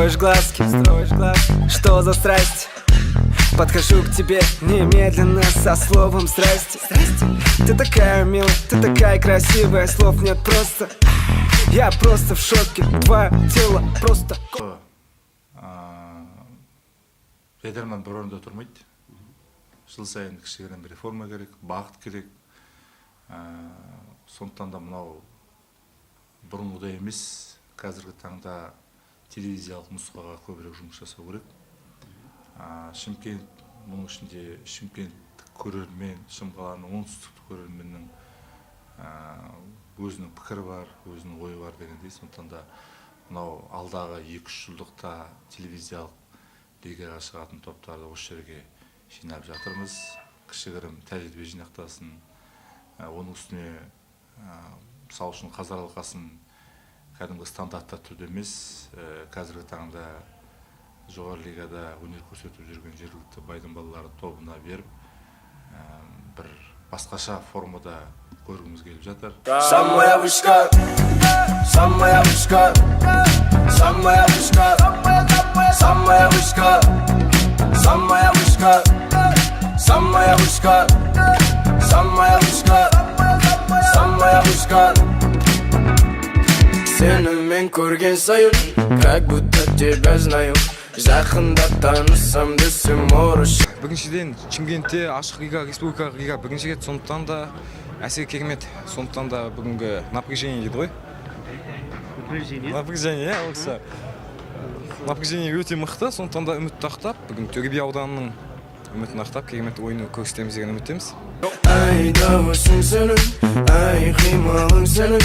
Строишь глазки, строишь глазки. Что за страсть? Подхожу к тебе немедленно со словом «здрасте». Ты такая милая, ты такая красивая. Слов нет просто. Я просто в шоке. Твое тело просто. Жайдарман бір орында тұрмайды. Жыл сайын кішігірім реформа керек, бағыт керек. Сондықтан да мынау бұрынғыдай емес, қазіргі таңда телевизиялық нұсқаға көбірек жұмыс жасау керек. Шымкент, мұның ішінде шымкенттік көрермен, Шымқаланың оңтүстіктік көрерменнің өзінің пікірі бар, өзінің ойы бар дегендей. Сондықтан да мынау алдағы 2-3 жылдықта телевизиялық лигаға шығатын топтарды осы жерге жинап жатырмыз, кішігірім тәжірибе жинақтасын. Оның үстіне, мысалы үшін, қазылар алқасын кәдімгі стандартты түрде емес, қазіргі таңда жоғары лигада өнер көрсетіп жүрген жергілікті байдың балалары тобына беріп, бір басқаша формада көргіміз келіп жатыр. Самая вышка, самая вышка, самая вышка, самая вышка, самая вышка, самая вышка, самая вышка, самая вышка. Сені мен көрген сайын, как будто тебя знаю. Жақындап танысам десем, орысша. Біріншіден, Шымкентте ашық лига, республикалық лига бірінші рет, сондықтан да әсері керемет. Сондықтан да бүгінгі напряжение дейді ғой. Напряжение. Напряжение, иә, орысша напряжение өте мықты. Сондықтан да үмітті ақтап, бүгін Төле би ауданының үмітін ақтап, керемет ойын көрсетеміз деген үміттеміз. Ай, дауысың сенің, ай, қимылың сенің,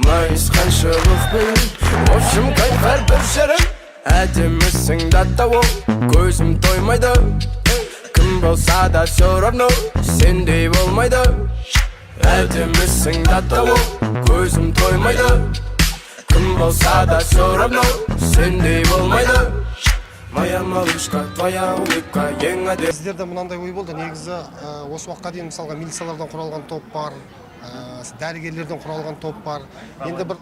майысқан шыбық белің. В общем, кайф әрбір жерің. Әдемісің да тауып, көзім тоймайды. Кім болса да, все равно сендей болмайды. Әдемісің да тауып, көзім тоймайды. Кім болса да, все равно сендей болмайды. Моя малышка, твоя улыбка ең әдемі. Біздерде мынандай ой болды негізі. Осы уақытқа дейін, мысалға, милициялардан құралған топ бар, дәрігерлерден құралған топ бар. Енді бір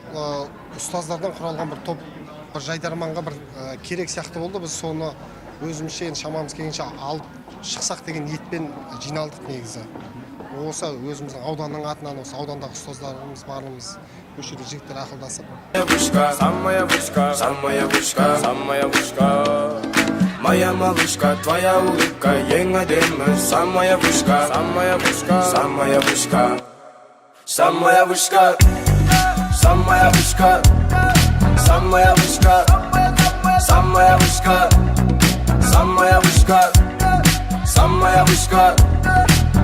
ұстаздардан құралған бір топ бір жайдарманға бір керек сияқты болды. Біз соны өзімізше енді шамамыз келгенше алып шықсақ деген ниетпен жиналдық негізі. Осы өзіміздің ауданның атынан, осы аудандағы ұстаздарымыз, барлығымыз осы жерде жігіттер ақылдасып. Вышка, самая вышка, самая вышка, самая вышка. Моя малышка, твоя улыбка ең әдемі. Самая вышка, самая вышка, самая вышка. Самая вышка, самая вышка, самая вышка, самая вышка, самая вышка, самая вышка,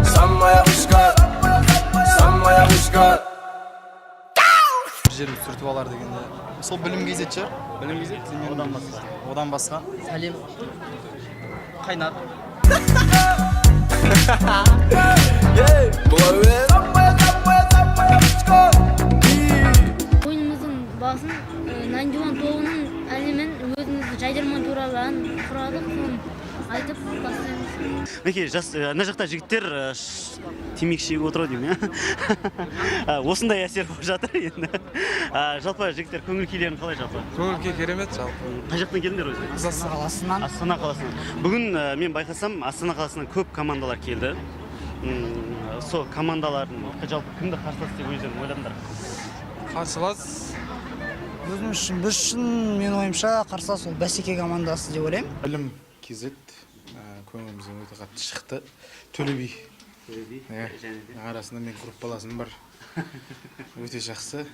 самая вышка, самая вышка. Бір жерін сүртіп алар дегенде. Сол Білім KZ шығар. Білім KZ. Одан басқа? Одан басқа Сәлем. Қайнар. Blow it. Ойынымыздың басын Найнти тобының әнімен, өзіміздің жайдарман туралы ән құрадық, соны айтып бастаймыз. Мінекей, жас, ана жақта жігіттер темекі шегіп отыр ау деймін, иә. Осындай әсер болып жатыр енді. Жалпы, жігіттер, көңіл күйлерің қалай жалпы? Көңіл күй керемет жалпы. Қай жақтан келдіңдер өзі? Астана қаласынан. Астана қаласынан. Бүгін мен байқасам, Астана қаласынан көп командалар келді. Сол командалардың жалпы кімді қарсылас деп өздерің ойладыңдар? Қарсылас? Өзіміз үшін, біз үшін, менің ойымша, қарсылас ол Бәсеке командасы деп ойлаймын. Білім KZ көңілімізден өте қатты шықты. Төле би. Төле би. Иә. Және де Арасында менің группаласым бар. Өте жақсы.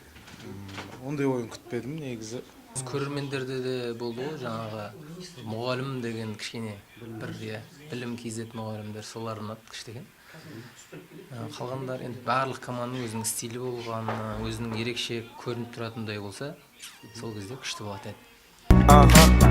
Ондай ойын күтпедім негізі. Көрермендерде де болды ғой, жаңағы мұғалім деген кішкене бір, иә, Білім KZ мұғалімдер, солар ұнады күшті екен. Қалғандар енді барлық команданың өзінің стилі болған, өзінің ерекше көрініп тұратындай болса, сол кезде күшті болатын еді. Ага.